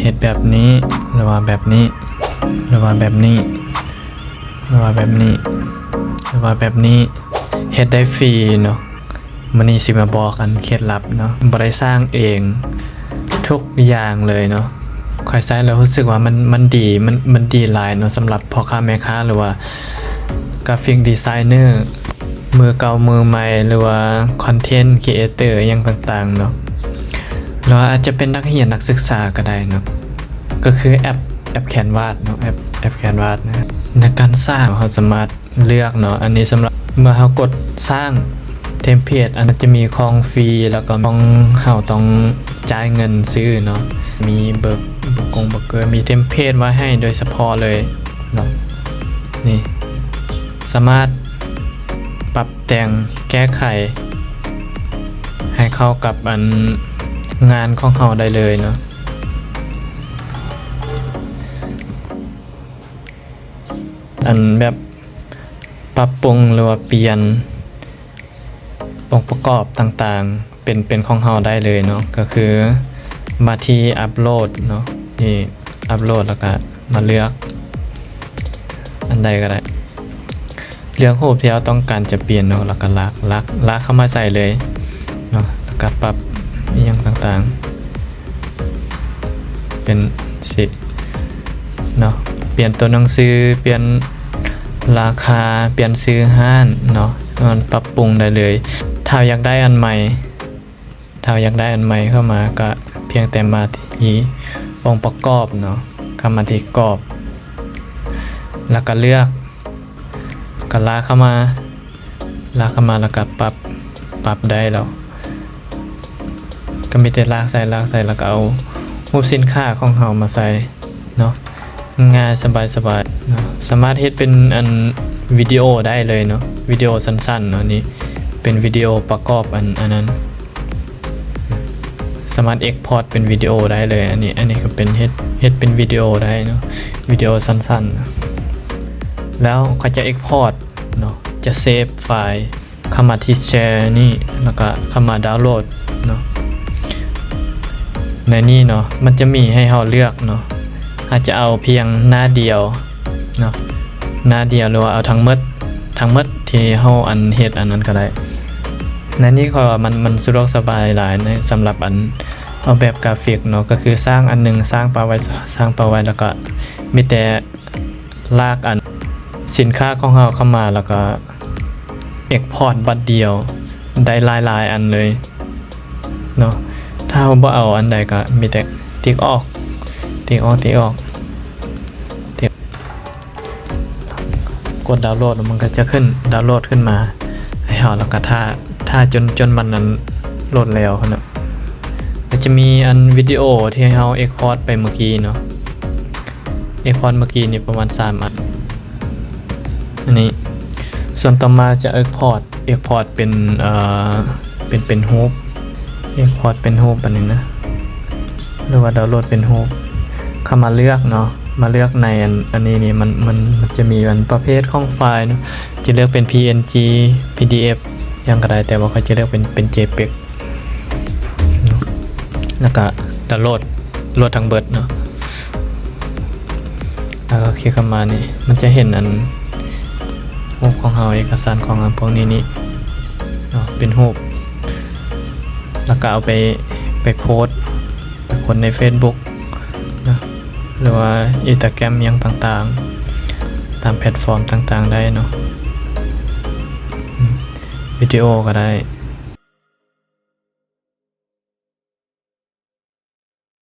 ເຮັດແບບນີ້ ຫຼືວ່າແບບນີ້ ຫຼືວ່າແບບນີ້ ຫຼືວ່າແບບນີ້ ຫຼືວ່າແບບນີ້ ເຮັດໄດ້ຟຣີເນາະ. ມື້ນີ້ຊິມາບອກອັນເຄັດລັບເນາະ ບໍ່ໄດ້ສ້າງເອງທຸກຢ່າງເລີຍເນາະ. ຂ້ອຍໃຊ້ແລ້ວຮູ້ສຶກວ່າມັນ ມັນດີ ມັນ ມັນດີຫຼາຍເນາະ ສຳລັບພໍ່ຄ້າແມ່ຄ້າ ຫຼືວ່າກຣາຟິກດີໄຊເນີ ມືເກົ່າມືໃໝ່ ຫຼືວ່າຄອນເທັນຄຣີເອເຕີ ຫຍັງຕ່າງໆເນາະ ຫຼືວ່າອາດຈະເປັນນັກຮຽນນັກສຶກສາກໍໄດ້ເນາະ. ກໍຄືແອັບ ແອັບແຄນວາສເນາະ ແອັບ ແອັບແຄນວາສນະ. ໃນການສ້າງເຮົາສາມາດເລືອກເນາະ ອັນນີ້ສຳລັບເມື່ອເຮົາກົດສ້າງເທັມເພດ ອັນນັ້ນຈະມີຂອງຟຣີ ແລ້ວກໍຂອງເຮົາຕ້ອງຈ່າຍເງິນຊື້ເນາະ. ມີເບີ ເບີກົງເບີເກີ ມີເທັມເພດໄວ້ໃຫ້ໂດຍສະເພາະເລີຍເນາະ. ນີ້ ສາມາດປັບແຕ່ງແກ້ໄຂໃຫ້ເຂົ້າກັບອັນງານຂອງເຮົາໄດ້ເລີຍເນາະ. ອັນແບບປັບປຸງ ຫຼືວ່າປ່ຽນອົງປະກອບຕ່າງໆ ເປັນ ເປັນຂອງເຮົາໄດ້ເລີຍເນາະ. ກໍຄືມາທີ່ອັບໂຫຼດເນາະ ທີ່ອັບໂຫຼດ ແລ້ວກະມາເລືອກອັນໃດກໍໄດ້. ເລືອກຮູບທີ່ເຮົາຕ້ອງການຈະປ່ຽນເນາະ ແລ້ວກໍລາກ ລາກ ລາກເຂົ້າມາໃສ່ເລີຍເນາະ ແລ້ວກໍປັບອີ່ຫຍັງຕ່າງໆ ເປັນຊິເນາະ ປ່ຽນຕົວໜັງສື ປ່ຽນລາຄາ ປ່ຽນຊື່ຮ້ານເນາະ ມັນປັບປຸງໄດ້ເລີຍ. ຖ້າຢາກໄດ້ອັນໃໝ່ ຖ້າຢາກໄດ້ອັນໃໝ່ເຂົ້າມາ ກະພຽງແຕ່ມາທີ່ອົງປະກອບເນາະ ເຂົ້າມາທີ່ກອບ ແລ້ວກະເລືອກ ກະລາກເຂົ້າມາ ລາກເຂົ້າມາ ແລ້ວກະປັບ ປັບໄດ້ແລ້ວ ກະມີແຕ່ລາກໃສ່ ລາກໃສ່ ແລ້ວກະເອົາຮູບສິນຄ້າຂອງເຮົາມາໃສ່ເນາະ. ງ່າຍສະບາຍໆເນາະ ສາມາດເຮັດເປັນອັນວິດີໂອໄດ້ເລີຍເນາະ ວິດີໂອສັ້ນໆເນາະ. ນີ້ເປັນວິດີໂອປະກອບອັນ ອັນນັ້ນ ສາມາດເອັກພອດເປັນວິດີໂອໄດ້ເລີຍ. ອັນນີ້ ອັນນີ້ກໍເປັນເຮັດ ເຮັດເປັນວິດີໂອໄດ້ເນາະ ວິດີໂອສັ້ນໆ. ແລ້ວຂ້ອຍຈະເອັກພອດເນາະ ຈະເຊບໄຟລ໌ ເຂົ້າມາທີ່ແຊນີ້ ແລ້ວກະເຂົ້າມາດາວໂຫຼດເນາະ. ໃນນີ້ເນາະ ມັນຈະມີໃຫ້ເຮົາເລືອກເນາະ ອາດຈະເອົາພຽງໜ້າດຽວເນາະ ໜ້າດຽວ ຫຼືວ່າເອົາທັງໝົດ ທັງໝົດທີ່ເຮົາອັນເຮັດອັນນັ້ນກໍໄດ້. ໃນນີ້ຂ້ອຍວ່າມັນ ມັນສະດວກສະບາຍຫຼາຍໃນສຳລັບອັນອອກແບບກຣາຟິກເນາະ ກໍຄືສ້າງອັນໜຶ່ງ ສ້າງປະໄວ້ ສ້າງປະໄວ້ ແລ້ວກໍມີແຕ່ ລາກອັນສິນຄ້າຂອງເຮົາເຂົ້າມາ ແລ້ວກໍເອັກພອດບັດດຽວໄດ້ຫຼາຍໆອັນເລີຍເນາະ. ຖ້າເຮົາບໍ່ເອົາອັນໃດກໍມີແຕ່ຕິກອອກ ຕິກອອກ ຕິກອອກ ຕິກ ກົດດາວໂຫຼດ ມັນກໍຈະຂຶ້ນ ດາວໂຫຼດຂຶ້ນມາໃຫ້ເຮົາ ແລ້ວກໍຖ້າ ຖ້າຈົນ ຈົນມັນອັນໂຫຼດແລ້ວຫັ້ນນະ. ກໍຈະມີອັນວິດີໂອທີ່ເຮົາເອັກພອດໄປເມື່ອກີ້ເນາະ ເອັກພອດເມື່ອກີ້ນີ້ປະມານສາມອັນ ອັນນີ້. ສ່ວນຕໍ່ມາຈະເອັກພອດ ເອັກພອດເປັນ ເອີ ເປັນ ເປັນຮູບ ເອັກພອດເປັນຮູບອັນນີ້ນະ ຫຼືວ່າດາວໂຫຼດເປັນຮູບ. ເຂົ້າມາເລືອກເນາະ ມາເລືອກໃນອັນ ອັນນີ້ນີ້ ມັນ ມັນ ມັນຈະມີອັນປະເພດຂອງໄຟລ໌ເນາະ ຈະເລືອກເປັນ ພີເອັນຈີ ພີດີເອັຟ ຫຍັງກໍໄດ້ ແຕ່ວ່າຂ້ອຍຈະເລືອກເປັນ ເປັນເຈເປັກ ເນາະ ແລ້ວກະດາວໂຫຼດ ໂຫຼດທັງເບິດເນາະ ແລ້ວກໍຄລິກເຂົ້າມານີ້ ມັນຈະເຫັນອັນຮູບຂອງເຮົາ ເອກະສານຂອງອັນພວກນີ້ນີ້ເນາະ ເປັນຮູບ ແລ້ວກໍເອົາໄປ ໄປໂພສ ໄປໂພສໃນເຟສບຸກເນາະ ຫຼືວ່າອິນສະຕາແກຣມຫຍັງຕ່າງໆ ຕາມແພລດຟອມຕ່າງໆໄດ້ເນາະ ອືມ ວິດີໂອກໍໄດ້.